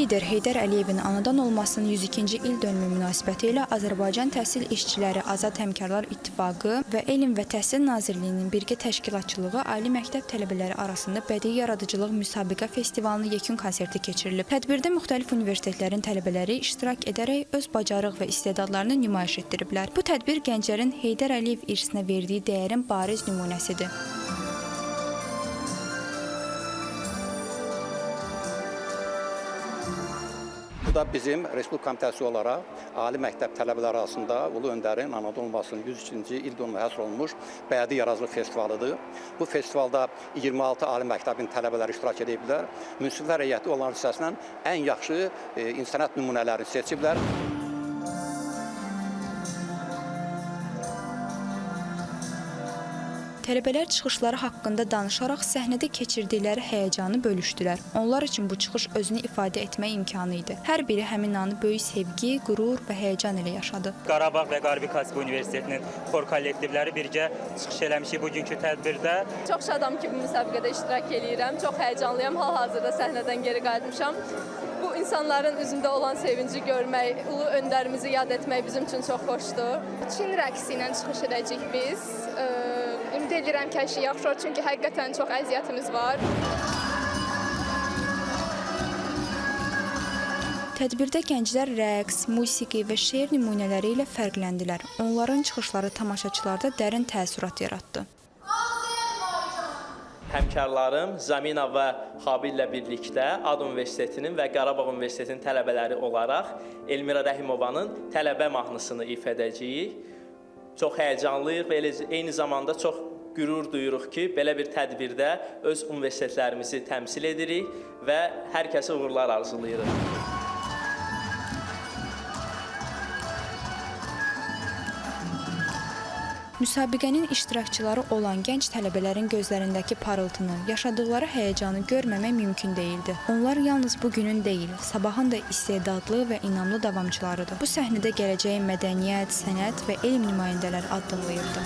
lider Heydər Əliyevin anadan olmasının 102-ci il dönümü münasibəti ilə Azərbaycan Təhsil İşçiləri Azad Həmkarlar İttifaqı və Elm və Təhsil Nazirliyinin birgə təşkilatçılığı ali məktəb tələbələri arasında bədii yaradıcılıq müsabiqə festivalının yekun konserti keçirilib. Tədbirdə müxtəlif universitetlərin tələbələri iştirak edərək öz bacarıq və istedadlarını nümayiş etdiriblər. Bu tədbir gənclərin Heydər Əliyev irsinə verdiyi dəyərin bariz nümunəsidir. Bu da bizim Respublika Komitəsi olaraq ali məktəb tələbələri arasında Ulu Öndərin anadan olmasının 102-ci il dönümü həsr olunmuş bədii yaradıcılıq festivalıdır. Bu festivalda 26 ali məktəbin tələbələri iştirak ediblər. Münsiflər heyəti onların hissəsindən ən yaxşı incəsənət nümunələrini seçiblər. Tələbələr çıxışları haqqında danışaraq səhnədə keçirdikləri həyəcanı bölüşdülər. Onlar üçün bu çıxış özünü ifadə etmək imkanı idi. Hər biri həmin anı böyük sevgi, qürur və həyəcan ilə yaşadı. Qarabağ və Qarbi Kaspi Universitetinin xor kollektivləri birgə çıxış eləmişik bugünkü tədbirdə. Çox şadam ki, bu müsabiqədə iştirak eləyirəm. Çox həyəcanlıyam. Hal-hazırda səhnədən geri qayıtmışam. Bu insanların üzündə olan sevinci görmək, ulu öndərimizi yad etmək bizim üçün çox xoşdur. Çin rəqsi ilə çıxış edəcəyik biz. Ümid edirəm ki, hər şey yaxşı olur, çünki həqiqətən çox əziyyətimiz var. Tədbirdə gənclər rəqs, musiqi və şeir nümunələri ilə fərqləndilər. Onların çıxışları tamaşaçılarda dərin təəssürat yaratdı. Həmkarlarım Zamina və Habillə birlikdə ADU Universitetinin və Qarabağ Universitetinin tələbələri olaraq Elmira Rəhimovanın tələbə mahnısını ifa edəcəyik. Çox həyəcanlıyıq və eyni zamanda çox qürur duyuruq ki, belə bir tədbirdə öz universitetlərimizi təmsil edirik və hər kəsə uğurlar arzulayırıq. Müsabiqənin iştirakçıları olan gənc tələbələrin gözlərindəki parıltını, yaşadıkları həyəcanı görməmək mümkün deyildi. Onlar yalnız bugünün deyil, sabahın da istedadlı və inamlı davamçılarıdır. Bu səhnədə gələcəyin mədəniyyət, sənət və elm nümayəndələri addımlayırdı.